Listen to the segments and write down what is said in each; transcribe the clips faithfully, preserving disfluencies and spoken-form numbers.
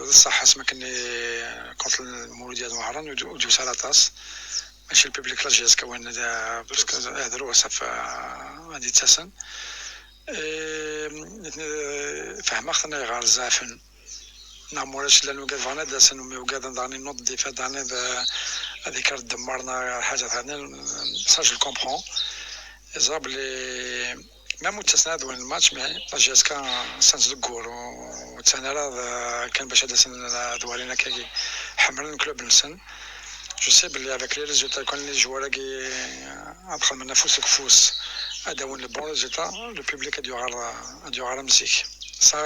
D ṣṣeḥ asmi akken i contre Lmuludya d Mehran ur d-yusi ara aṭas. Mačči le public la J S K win, parce que ad ruɣ saf ad d-ittasen. Fehmeɣ-ten ayɣer zeɛfen. Neɣ mulac llan ugad bɣan ad d-asen, umi ugaden daɣen inuḍ difa daɣen ad, ad ikar ddemmar neɣ ḥaǧa thani. Ça je le comprends. Ẓra belli même ur ttasen ara ad win lmatch, mais la J S K sens deg wur ur ttan ara kan bac ad asen ad walin akkagi. Ḥemmlen club-nsen. Je sais belli avec les résultats kan les joueurs-agi ad xedmen afus deg ufus ad d-awin le bon résultat, le public ad yuɣal ad yuɣal am zik. Ça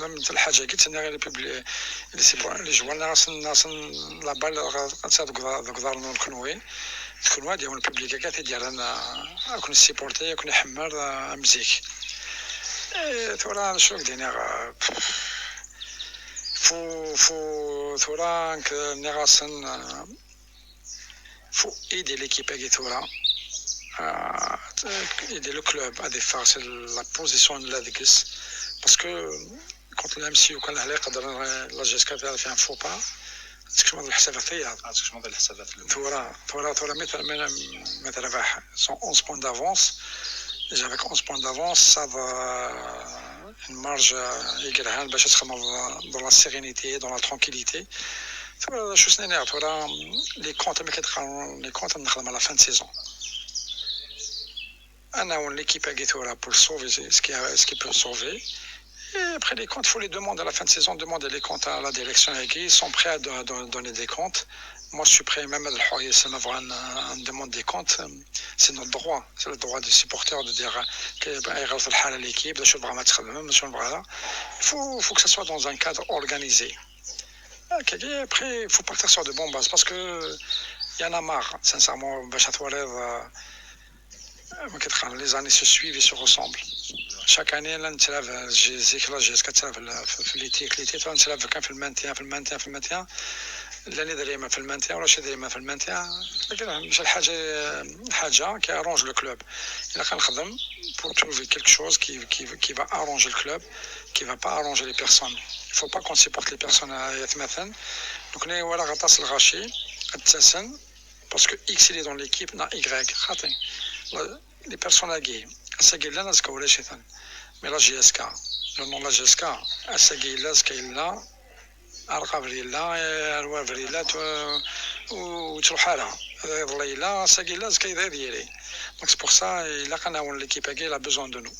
même lḥaǧa-agi ttaniɣ i le public, les joueurs nniɣ-asen, nniɣ-asen la balle ad tt-aɣ deg uḍar-nwen kenwi. D kunwi ad yawen public akka t-id-yerran ad ken-ssipurti, ad ken-iḥemmel am zik. Tura d acu i k-d-iniɣ? Fu fu tura nekk nniɣ-asen, faut aider l'équipe-agi tura, aider le club ad iffeɣ si la position n la deg-s, parce que contre le M C U kan ahla iqedren la J S K ad fi un faux pas. Ad tkecmeḍ leḥsabat tiyaḍ. Ad tkecmeḍ leḥsabat. Tura, tura, tura mi terbaḥ, sont onze points d'avance. Déjà avec onze points d'avance, ça va une marge i yelhan bac ad txedmeḍ dans la sérénité, dans la tranquillité. Tura d acu s-nniɣ, tura les comptes, amek ad qqaren les comptes, ad nexdem à la fin de saison. Ad nawen l'équipe-agi tura pour sauver ce qui, ce qui peut sauver. Et après les comptes, il faut les demander à la fin de saison, demander les comptes à la direction-agi, ils sont prêts à donner des comptes. Moi je suis prêt même à le, si ma bɣan, on demande des comptes. C'est notre droit, c'est le droit du supporter de dire que l'équipe, il faut, faut que ça soit dans un cadre organisé. Après, il faut partir sur de bonnes bases parce que il y en a marre, sincèrement, باش توريض. Les années se suivent et se ressemblent. Chaque année, la J S K تلعب في l'été, l'été, تلعب في le maintien, في le maintien, في le maintien. L'année dernière, في le maintien, ولا شي دايما في le maintien. لكن مش الحاجة، حاجة qui arrange le club. إلا كان نخدم pour trouver quelque chose qui, qui, qui va arranger le club, qui va pas arranger les personnes. Il faut pas qu'on supporte les personnes à يتمثل. Donc ني ولا غطاس الغاشي التسن. Parce que X il est dans l'équipe, non Y خاطي. Les personnes agi, ass-agi llan, azekka ulac-iten. Mais la J S K, le nom la J S K, ass-agi yella, azekka yella, arqaber yella, arwaber yella, ur ttruḥ ara. Iḍelli yella, ass-agi yella, azekka ad yiri. Donc c'est pour ça, ilaq ad nawen l'équipe-agi, elle a besoin de nous.